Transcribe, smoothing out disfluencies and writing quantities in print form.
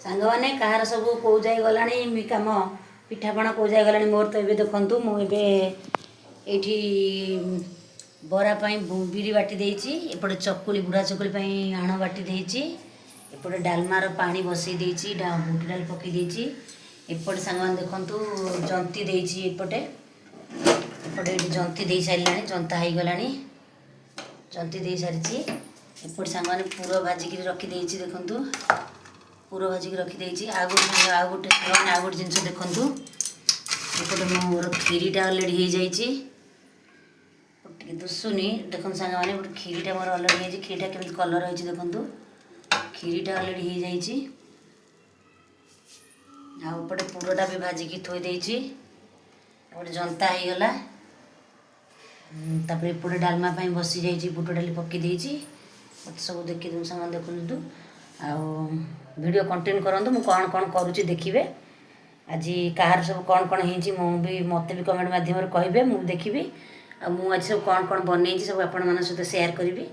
ସାଙ୍ଗମାନେ, କାହାର ସବୁ କେଉଁ ଯାଏ ଗଲାଣି କାମ, ପିଠାପଣା କେଉଁ ଯାଏ ଗଲାଣି? ମୋର ତ ଏବେ ଦେଖନ୍ତୁ, ମୁଁ ଏବେ ଏଇଠି ବରା ପାଇଁ ବିରି ବାଟି ଦେଇଛି। ଏପଟେ ଚକୁଳି, ବୁଢ଼ା ଚକୁଳି ପାଇଁ ଆଣ ବାଟି ଦେଇଛି। ଏପଟେ ଡାଲମାର ପାଣି ବସେଇ ଦେଇଛି, ବୁଟ ଡାଲି ପକେଇ ଦେଇଛି। ଏପଟେ ସାଙ୍ଗମାନେ ଦେଖନ୍ତୁ, ଜନ୍ତି ଦେଇଛି ଏପଟେ। ଏପଟେ ଏଇଠି ଜନ୍ତି ଦେଇ ସାରିଲାଣି, ଜନ୍ତା ହେଇଗଲାଣି, ଜନ୍ତି ଦେଇ ସାରିଛି। ଏପଟେ ସାଙ୍ଗମାନେ ପୁର ଭାଜିକିରି ରଖିଦେଇଛି। ଦେଖନ୍ତୁ, ପୁର ଭାଜିକି ରଖିଦେଇଛି। ଆଉ ଗୋଟେ ସାଙ୍ଗମାନେ, ଆଉ ଗୋଟେ ଜିନିଷ ଦେଖନ୍ତୁ। ଏପଟେ ମୋର କ୍ଷୀରିଟା ଅଲରେଡ଼ି ହେଇଯାଇଛି। ଟିକେ ଦୁଶୁନି। ଦେଖନ୍ତୁ ସାଙ୍ଗମାନେ, ଗୋଟେ କ୍ଷୀରିଟା ମୋର ଅଲରେଡ଼ି ହେଇଛି। କ୍ଷୀରିଟା କେମିତି କଲର୍ ହେଇଛି ଦେଖନ୍ତୁ। କ୍ଷୀରିଟା ଅଲରେଡ଼ି ହେଇଯାଇଛି। ଆଉ ଏପଟେ ପୁରଟା ବି ଭାଜିକି ଥୋଇ ଦେଇଛି। ଏପଟେ ଜନ୍ତା ହେଇଗଲା। ତାପରେ ଏପଟେ ଡାଲମା ପାଇଁ ବସି ଯାଇଛି, ବୁଟ ଡାଲି ପକେଇ ଦେଇଛି। ମୋତେ ସବୁ ଦେଖି ଦେଉଁ ସାଙ୍ଗମାନେ, ଦେଖନ୍ତୁ ଆଉ ଭିଡ଼ିଓ କଣ୍ଟିନ୍ୟୁ କରନ୍ତୁ। ମୁଁ କ'ଣ କ'ଣ କରୁଛି ଦେଖିବେ। ଆଜି କାହାର ସବୁ କ'ଣ କ'ଣ ହେଇଛି, ମୁଁ ବି ମୋତେ ବି କମେଣ୍ଟ ମାଧ୍ୟମରେ କହିବେ, ମୁଁ ଦେଖିବି। ଆଉ ମୁଁ ଆଜି ସବୁ କ'ଣ କ'ଣ ବନେଇଛି, ସବୁ ଆପଣମାନଙ୍କ ସହିତ ସେୟାର କରିବି।